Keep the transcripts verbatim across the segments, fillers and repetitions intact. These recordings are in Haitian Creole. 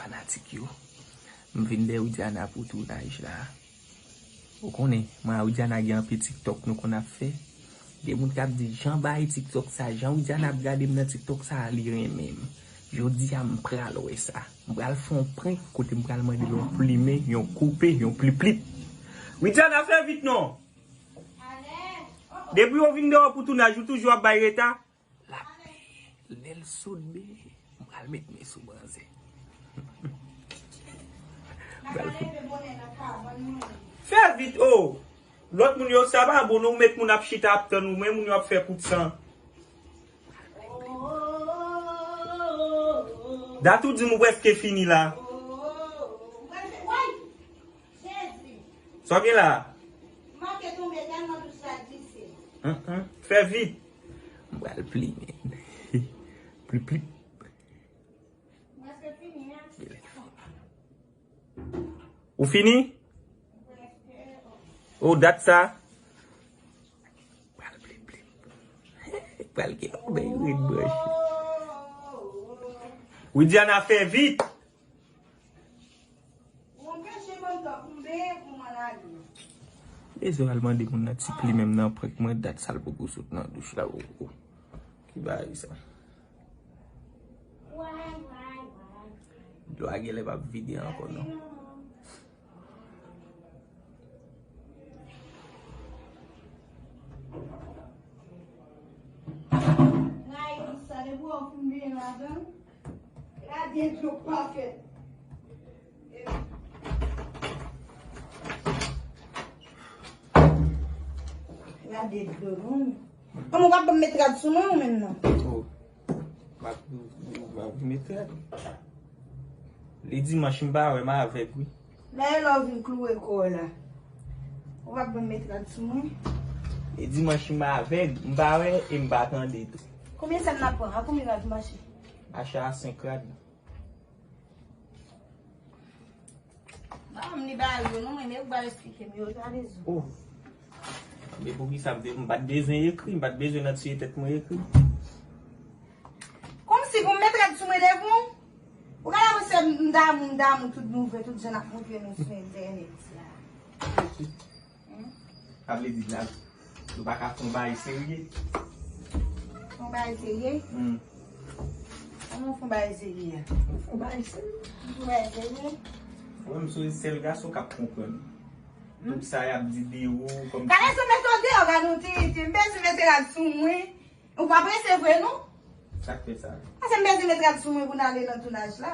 Fanatik yo, m vin dèyè Widiana pou tounaj la. Ou konnen, mwen a Widiana gen anpil TikTok nou konn ap fè. Gen moun k ap di, "Jan bay TikTok sa, jan Widiana ap gade m nan TikTok sa, li renmen m." Jodi a, m pral wè sa. M pral fè yon prank kote m pral mande l yon plimen, yon koupe, yon pliplip. Widiana, fè vit non! Depi w vin dèyè pou tounaj, ou toujou ap bay reta. L ap peye. Lè l sot bebe, m pral met men sou manzè. M pral fout. Fè vit, o! Lòt moun yo, sa pa bon, non, ou met moun ap chita ap tann ou, men moun yo ap fè kout san. Dat ou di m ou prèske fini la. Sa w gen la? Hum, hum. Fè vit. M pral plimen. Plip, plip. Ou fini? O, dat sa. Pral plip, plip. Pral gen lòbèy red branche. Widiana, fè vit. Bezwen al mande moun nan ti pli menm nan prank mwen, dat sa l poko sot nan douch la, o, o. Ki bagay sa? Dlo a genlè p ap vide ankò, non. Gade dlo pa fèt. Gade dlo, non. Kòman w ap ban m met rad sou mwen ou menm nan? O. M ap, m ap met rad. Li dimanch m pa wè, m avèg, wi. Dayè lè w vin kloure kò w la, ou p ap ban m met rad sou mwen? Li dimanch m avèg, m pa wè e m pa tande tou. Konbyen sèn n ap pran? A konbyen rad mache? Mache a senk rad. Ban m li ba yo, non, men ou pa esplike m yo, gade zo. O. Men poukisa m te, m pa t bezwen ekri, m pa t bezwen nan tiye tèt mwen ekri. Kòmsi pou m met rad sou mwen devan w? Ou ka la monchè, m damou, m damou tout nouvèl, tout jan n ap montre nou sou entènèt la. Sa vle di la, nou pa ka fè yon bagay serye. Fè yon bagay serye? Hmm. Kòman fè yon bagay serye a? Fè yon bagay serye. Fè yon bagay serye? Mwen, m se sèl gason k ap konprann. Hmm? Tout sa y ap di de ou, kòm... Gade sou metòd de yo, gade yon tiriti. M bezwen mete rad sou mwen. Ou pa prese vre, non? Sa k fè sa? Paske m bezwen mete rad sou mwen pou n ale nan tounaj la.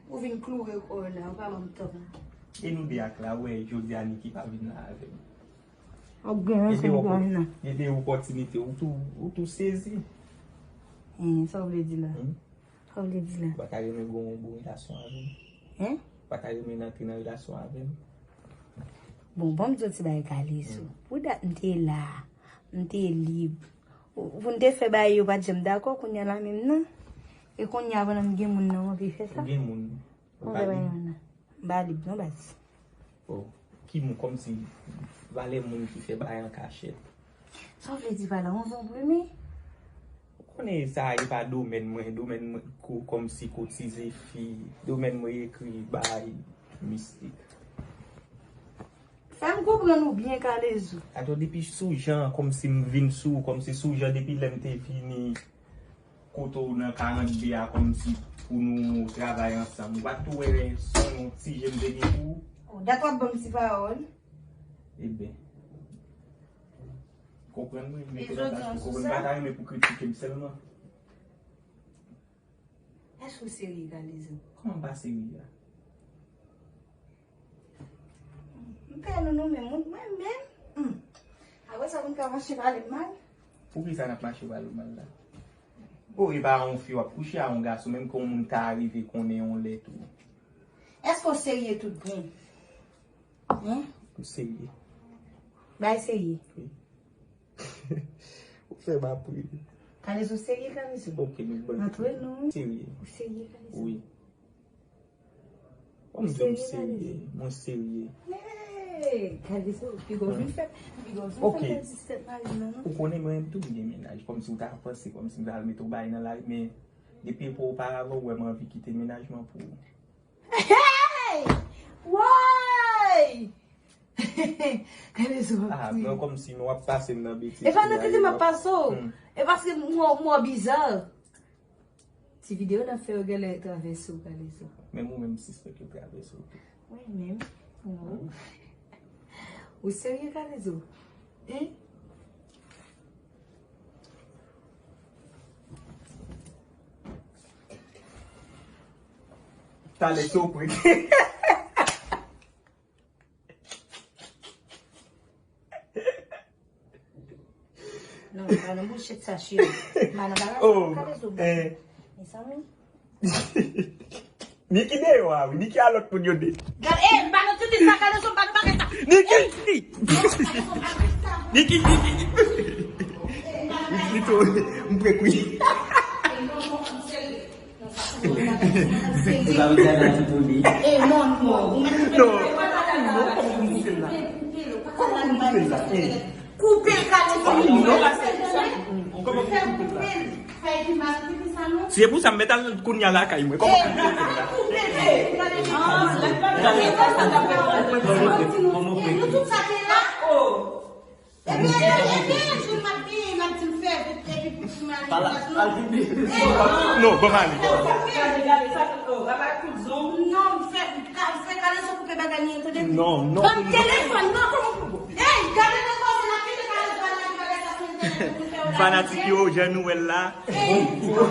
Ou vin kloure kò w la, ou pa ban m tan. E nou de ak la, ou wè jodi a Niki pa vin la avè m. Ap gen yon sèl gaz nan. Gen de opòtinite, ou tou, ou tou sezi. Hen, sa w vle di la? Hmm? Sa w vle di la? Ou pa ta renmen gen yon bon relasyon avè m? Hen? Ou pa ta renmen antre nan relasyon avè m? Bon, ban m di w ti bagay, Kalezo. Hmm. Pou dat m te la, m te lib. Pou n te fè bagay yo pa t janm dakò, kounye a la menm nan. E kounye a pandan m gen moun nan, w anvi fè sa? Ou gen moun. Ou pa lib? M pa lib non, baz. O, ki moun, kòmsi valè moun ki fè bagay an kachèt. Sa w vle di pa la, yon zonbrimi? Ou konnen sa e pa domèn mwen, domèn mwen ko-, kòmsi kotize fi, domèn mwen ekri bagay mistik. Fè m konprann ou byen, Kalezo. Atò, depi sou jan, kòmsi m vin sou, kòmsi sou jan, depi lè m te vini kote w nan karant de a, kòmsi pou nou travay ansanm. Ou pa t tou wè se yon ti je m te gen pou ou? O, dat w ap ban m ti pawòl. Eben. Konprann mwen, men konprann pa ta renmen pou kritike m sèlman. Èske w serye, Kalezo? Kòman m pa serye a? M pè nou nou menm, mwen menm. Hmm. Apre sa, pou n ka mache pale m mal? Poukisa n ap mache pale w mal la? O, e pa yon fi w ap kouche a yon gason, menm ke yon moun ta rive konnen yon lè tou. Èske w serye tout bon? Hen? M serye. Bay serye. Wi. Ou fè m ap ri. Kalezo serye, Kalezo. Ok, nou bon. Antre nou. Serye. Ou serye, Kalezo? Wi. Ou serye, Kalezo? Mwen serye. Mwen serye. Hey, Kalezo, piga w vin fè, piga w vin fè disèt mari nan, non? Ou konnen mwen menm tou m gen mennaj. Kòmsi ou ta panse, kòmsi m ta al mete yon bagay nan lari, men Depi pou oparavan, ou wè m anvi kite mennaj mwen pou ou. Hey! Woy! Kalezo ap kriye. Ah, mwen kòmsi nou ap pase m nan betiz. E pa nan kite m ap pase w. Hmm. E paske m wè w bizar. Ti videyo n ap fè yo genlè travèse w, Kalezo. Menm ou menm, sispann yo travèse w tou. Mwen menm? Non. Ou serye, Kalezo? Hein? Talè sou prik. Non, pa nan bouchèt sa, cheri. Pa nan bagay sa, Kalezo. Mezanmi. Niki deyò a, wi. Niki a lòt moun yo de. Gad, eh, pa nan titi sa, Kalezo, pa nan bagay sa. Niki! Niki, Niki! Li, li tou, m prek, wi. Ou pa vin gade la ti pou li. Eh, non, non. Non. Kòman pou l koupe l la? Kòman pou l koupe l la? Eh. Koupe l, Kalezo. Kòman pou l koupe l la? Si se pou sa, m mèt al kounye a lakay mwen. Kòman pou l koupe l la? Kòman pou l koupe l la? Epi, epi, epi, epi, m ap di, m ap di m fè vit, epi pou m ale. Pala, al pipi. Non, ban m ale. Gade, gade, sa, oh, bagay kout zong. Non, m fè, ka, fè Kalezo koupe bagay li an, tande. Non, non. Ban m telefòn, non. Ey, gade nan kòman n ap kite Kalezo al lage bagay sa sou entènèt pou fè yo lage. Fanatik yo, jan nou wè l la. Ey, non,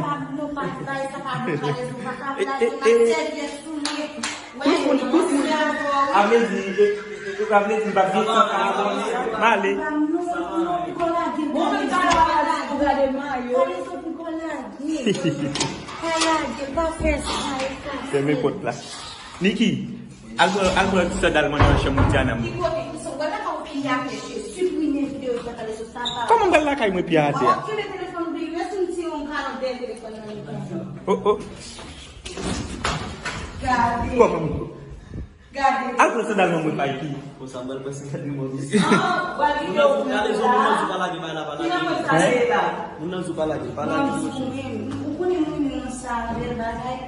pa, non, pa, bagay sa pa bon, Kalezo, pa ka blaze, m ap sèvi sou li. Kout moun, kout moun. A vle di, e, e, e, a vle di, m pa gen tan. M ale. Fèmen pòt la. Niki, al pran, al pran sandal mwen nan chanm Diana mwen. Kòman m pral lakay mwen pye atè a? Oh, oh. Kòman? Al pran sandal nan mwen, Payki. Konsa, m pral pran sandal nan mwen. Moun nan di w pa lage, pa la, pa lage. Moun nan di w pa lage, pa lage.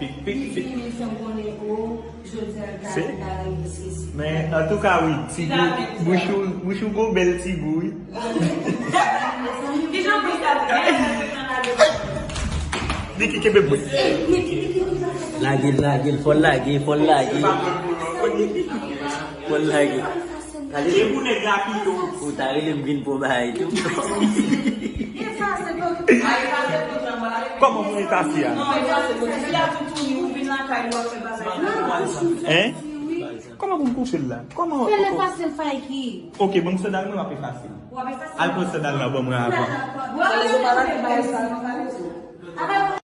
Pik, pik, pik. Men, antouka, wi, ti gou, bouch ou, bouch ou gon bèl ti gou, wi. Niki kenbe bwè. Lage l, lage l, fò l lage, fò l lage. Fò l lage. Ou ta rele m vin pran bagay tou. Kòman pou efase a? Hein? Kòman pou m koupe l la? Kòman? Fè l efase l, Payki. Ok, ban m sandal mwen, m ap efase l. Al pran sandal la ban mwen avan.